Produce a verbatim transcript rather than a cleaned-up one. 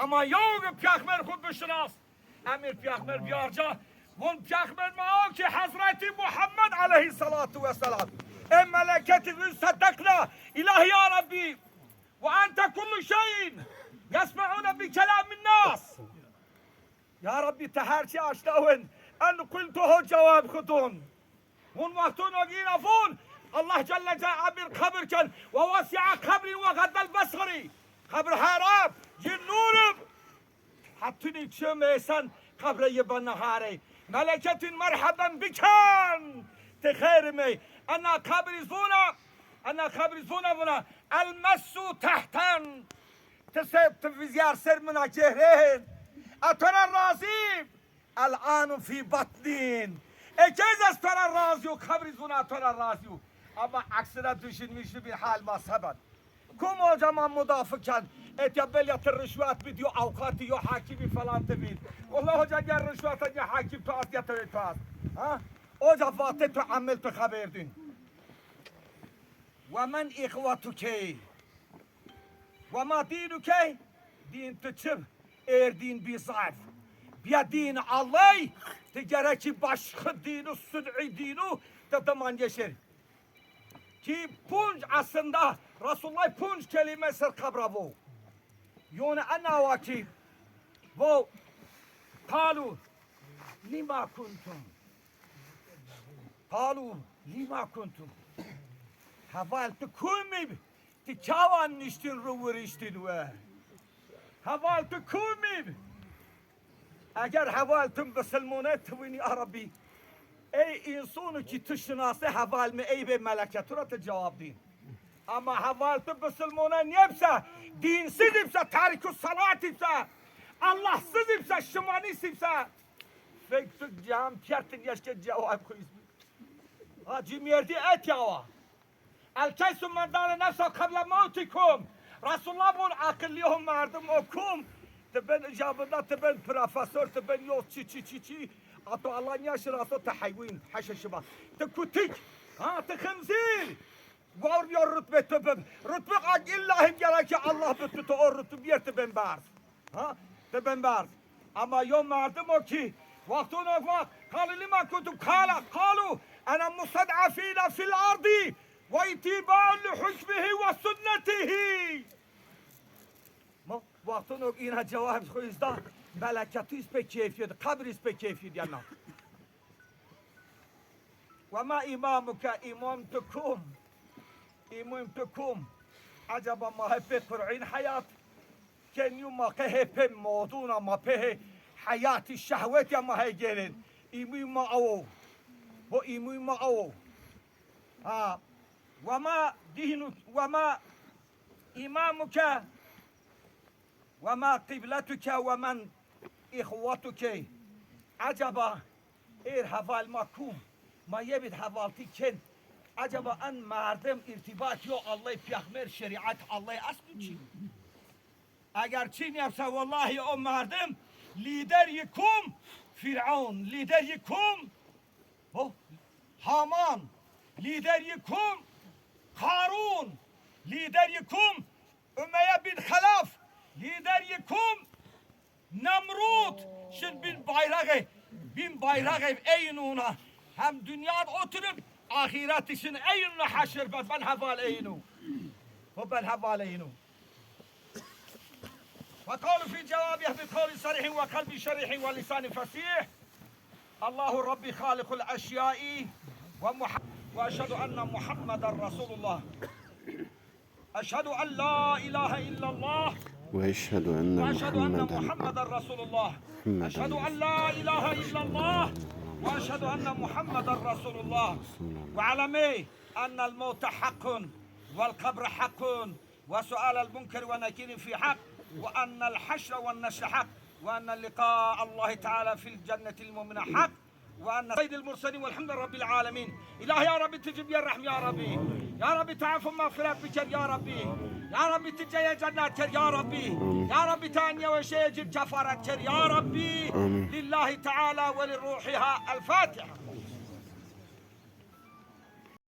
Ama yew peyxmer xu bişinas. Emir peyxmer biyarca, vun peyxmer ma ki Hazreti Muhammed aleyhissalatu vesselam. E meleketi vun seddekna, İlahi ya Rabbi, ve ente kullu şeyin, yesme'une bi kelamin nas. Ya Rabbi, ti her çi aştawin, en qultuhu cewab xu dun. Vun wextun o gîna vun, Allah Celle Celaluhu bir qebir ken, ve wesi'a qebri ve gaddel besari. Qebir herab, ci nûr ib. Hettunî çim êsen qebre yi benahare. Meleketun merheben biken. Ti xêr imey. Ena qebri zuna, ena qebri zuna vuna. El messu tehten. Ti se, ti vizyer ser mina cehrin. Etona razî. El'anu fî batnin. Eke ez ez to ra razî yo, qebrî zuna to ra razî yo. Ama eksine düşünmüş bir hal ma seben. Kum oca ma mudafi ken, etya belya ti rişwet bid yo avukatî, yo hakîmî falan ti bid. Wella hoca ger rişwet ya hakîm tu ast ya tewê tu ast. Ha? Oca vate tu emel tu xeberdin. Ve men îxwetuke. Ve ma dînuke, dîn tu çi? Êr dîn bî zayf. Bîya dîn Allay, ti gerekî başqi dînu, sun'î dînu, ti diman yeşer. Ki punc eslinda Resulullah punc kelîme ser qebra vo. Yone enawa ki vo, qalu lima kuntum. Qalu lima kuntum. Heval tu kumî bi? Ti çawa niştin ru wiriştin we? Heval tu kumî bi? Eger heval tu bisilmone ti winî ya Rabbî. Ey însonu ki tu şinase heval mi ey bê meleke tu ra ti cewab dîn. Ama heval tu bisilmone nêbse, dînsiz îbse, tarîku salat îbse, Allahsız îbse, şimanîs îbse. Fek tu cehem pîyertin yeşke cewab xu îsbi. Ha, cimyerdî etyawa. El keysu men dane nefsa qeble mewtikum. Resulullah vun aqilî yo merdim o kum. Ti ben icabında, ti ben profesor, ti ben yo çi çi çi çi. Ato Allah nîya şiraso ti heywîn, heşe şima. Ti kutik, ha, ti xinzîr. War yo rutbe tu bib. Rutbe ak illahî gereke Allah bi tu, tu o rutbe bîyer ti ben berz. Ha? Ti ben berz. Ama yo merdim o ki, wextun o va, qalu lima kuntum, qala, qalu, ena musted'afîne fil ardî, ve îtîbaun li hukmihi ve sunnetihi. Ma wextun o îna cewab xu îzda, meleketî îz pê keyfî di, qebrî îz pê keyfî di, yanna. Ve ma îmamuke, îmam tu kum? Îmam tu kum? Eceba ma hê pê Qur'în heyat kenî û ma qe hê pê modûna ma pê hê heyatî şehwet ya ma hê gêrên. Îmûy ma awo. Bo îmûy ma awo. Ha. Ve ma dînu, ve ma îmamuke. Ve ma qîbletuke ve men îxwetuke. Eceba êr heval ma kum? Ma yebîd hevaltî ken. Eceba en merdim îrtîbat yo Allay, peyxmer, şerîet Allay estu çi? Eger çin yebse wellahî o merdim lîder yi kum? Fîr'ewn. Lîder yi kum? Ho, Haman. Lîder yi kum? Qarûn. Lîder yi kum? Umeyye bin Xelef. Lîder yi kum? Nemrûd. Şin bin bayraxê, bin bayraxê eynûna. Hem dinya oturup axîretî şin eynûna heşir ben, ben heval eynû. Ho ben heval eynû. وقالوا في جوابه بقول صريح وقلب شريح ولسان فصيح. الله ربي خالق الأشياء ومح-، وأشهد أن محمدا رسول الله. أشهد أن لا إله إلا الله. وأشهد أن وأشهد أن محمدا محمدا رسول الله. محمدا أشهد أن لا إله إلا الله. وأشهد أن محمدا رسول الله. رسول الله. واعلمي أن الموت حق والقبر حق وسؤال المنكر ونكير في حق، وأن الحشر والنشر حق، وأن لقاء الله تعالى في الجنة المؤمنة حق، وأن سيد المرسلين والحمد لله رب العالمين. إلهي يا ربي تجب يا رحم يا ربي. يا ربي تعفو مغفرة بك يا ربي. يا ربي تجي جنات يا ربي. يا ربي تاني وشيء جفارات يا ربي. آمين. لله تعالى ولروحها الفاتحة.